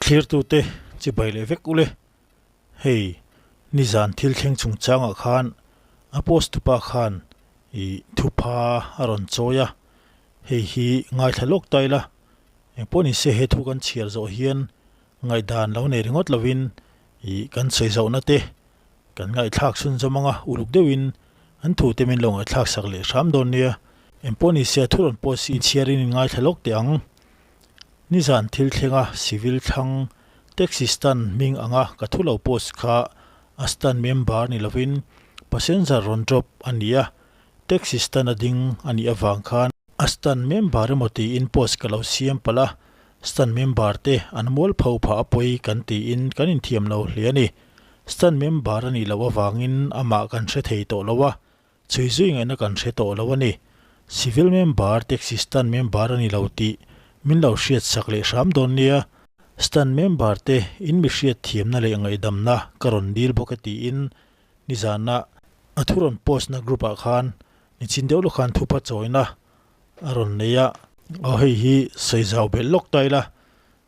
Thlirtute chibai leh vek ule. Hei, nizan thil thleng chungchangah khan a post tupa khan i thupha a rawn chawi a, hei hi ngaithla lawk ta ila. Engpawh nise he thu kan chhiar zawh hian ngaihdan lo nei ringawt lovin i kan sawi zohna te kan ngaihthlak chhunzawm anga uluk deuhin an thu te min lo ngaihthlak sak leh hram dawn nia. Engpawh nise a thu rawn post hi inchhiarin in ngaithla lawk teh ang. Nizan thil thlenga civil thlang taxi stand hming anga ka thu lo post kha a stand member ni lovin passenger rawn drop a ni a, taxi stand a ding a nih avang khan a stand member emaw tiin post ka lo siam palh a, stand member te an mual pho phah a pawi kan tiin kan inthiam lo hle a ni. Stand member a nih loh avangin amah kan hre thei tawh lo a, Chhui zui ngaihna kan hre tawh lo a ni. Civil member taxi stand member a ni lo tih min lo hriat sak leh hram dawn nia. Stand member te in mi hriat thiamna leh ngaihdamna ka rawn dil bawk e tiin nizana a thu rawn post na group ah khan nichin deuh lawk khan thupa chawina a rawn nei a. Aw hei hi sawi zau belh lawk ta ila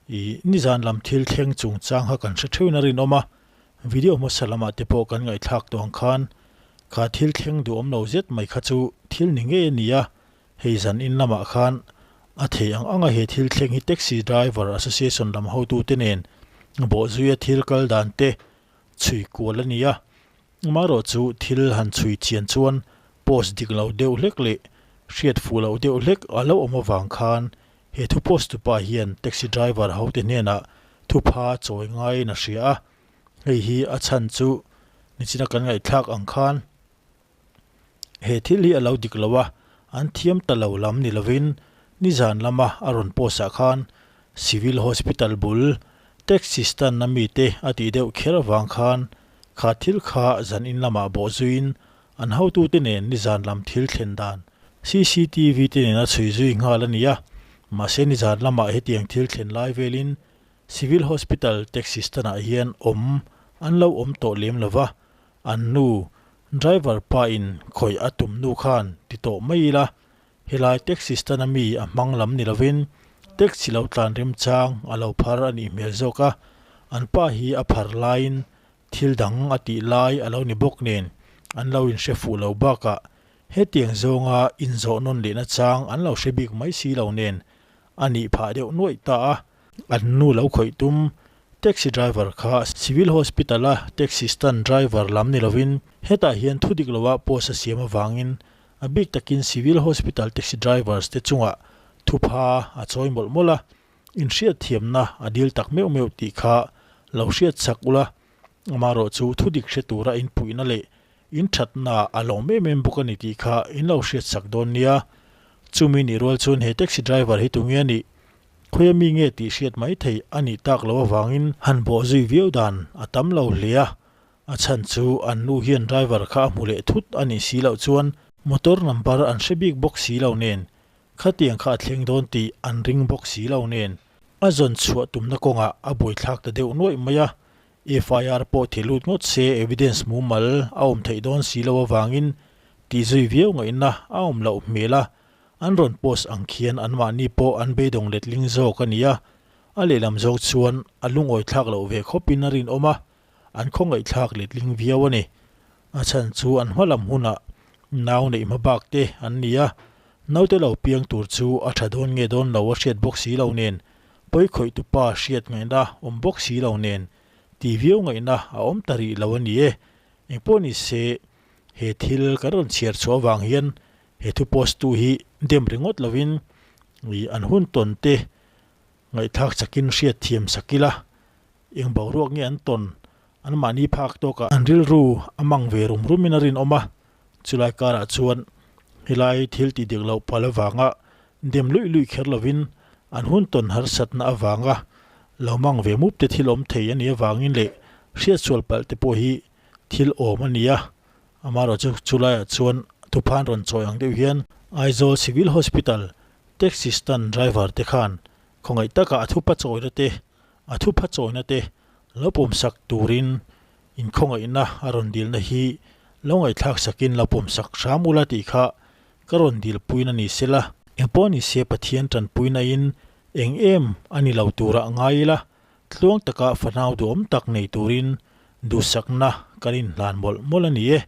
I nizan lam thil thleng chungchang kha kan hre theuhin a rinawm a, video hmasa lamah te pawh kan ngaihthlak tawh ang khan kha thil thleng duhawm lo zet mai kha chu thil ni ngei a ni a, hei zan in lamah khan a thei ang anga he thil thleng hi Taxi Driver Association lam hotute nen bawhzuia thil kal dan te chhui kual a ni a, amaherawh chu thil han chhui chian chuan post dik lo deuh hlek leh hriat fuh loh deuh hlek a lo awm avang khan He thu post tupa hian taxi driver hote hnenah thupha chawi ngaiin a hria a, hei hi a chhan chu nichina kan ngaihthlak ang khan he thil hi a lo dik lo a, an thiam ta lo lam ni lovin nizan lama a rawn post ah khan Civil Hospital bul taxi stand a mite a tih deuh kher avang khan kha thil kha zan in lamah bawh zuiin An hotute nen nizan lam thil thlen dan cctv te nena chhui zui nghal a ni a, mahse nizan lamah hetiang thil thlen lai velin Civil Hospital taxi stand ah hian awm an lo awm tawh lem lova, an nu driver pa in khawih a tum nu khan ti tawh mai ila, helai taxi stand a mi a hmang lam ni lovin taxi lo tlan remchang a lo phar a nih hmel zawk a, an pa hi a phar laiin Thil dang a tih lai a lo ni bawk nen an lo inhre fuh lo bakah hetiang zawnga inzawh nawn lehna chang an lo hre bik mai si lo nen a nih phah deuh nuaih ta a. An nu lo khawih tum taxi driver kha Civil Hospital a taxi stand driver lam ni lovin hetah hian thu dik loah post a siam avangin a bik takin Civil Hospital taxi drivers te chungah thupha a chawi mawlh mawlh a. Inhriatthiamna a dil tak meuh meuh tih kha lo hriat chak ula, amaherawh chu thudik hre tura inpuihna leh inthatna a lawm em em bawk a ni tih kha in lo hriat chak dawn nia. Chumi nih rual chuan he taxi driver hi tunge a nih? Khawia mi nge tih hriat mai theih a nih tak loh avangin han bawh zui viau dan a tam lo hle a, a chhan chu an nu hian driver kha a hmu leh thut a nih si loh chuan motor number an hre bik bawk si lo nen Khatiang kha a thleng dawn tih an ring bawk si lo nen a zawn chhuah tumna kawngah a buaithlak ta deuh nuaih mai a, FIR pawh thil lut ngawt se evidence mumal a awm theih dawn si lo avangin tih zui viau ngaihna a awm loh hmel a, an rawn post ang khian anmahni pawh an beidawng letling zawk a ni a, a lehlam zawk chuan a lungawithlak loh ve khawpin a rinawm a, an khawngaihthlak letling viau a ni. A chhan chu an hma lam hunah nau neih hma bak te an ni a, naute lo piang tur chu a tha dawn nge dawn lo a hriat bawk si lo nen, pawi khawih tu pa hriat ngaihna awm bawk si lo nen, ti viau ngaihna a awm ta rih lo a ni e. Engpawh ni se, he thil kan rawn chhiar chhuah avang hian he thu post tu hi dem ringawt lovin an hun tawn te ngaihthlak chakin hriat thiam sak ila, Eng boruak nge an tawn? Anmahni phak tawkah an rilru a mang ve rum rumin a rinawm a, chulai karah chuan helai thil tih dik loh pal avanga dem luih luih kher lovin an hun tawn harsatna avanga lo mang ve mup te thil awm thei a nih avangin leh hriatsual palh te pawh hi thil awm a ni a. Amaherawhchu chulaiah chuan thuphan rawn chawi ang deuh hian Aizawl Civil Hospital taxi stand driver te khan khawngaih taka a thupa chawina te A thupha chawina te lo pawmsak turin inkhawngaihna a rawn dilna hi lo ngaihthlak sakin lo pawmsak hram ula tih kha ka rawn dilpuina ni sela. Engpawh ni se Pathian tanpuina in eng em a ni lo turah ngai ila. Tluang taka fanau duhawm tak nei turin duhsakna kan inhlan mawlh mawlh a ni e.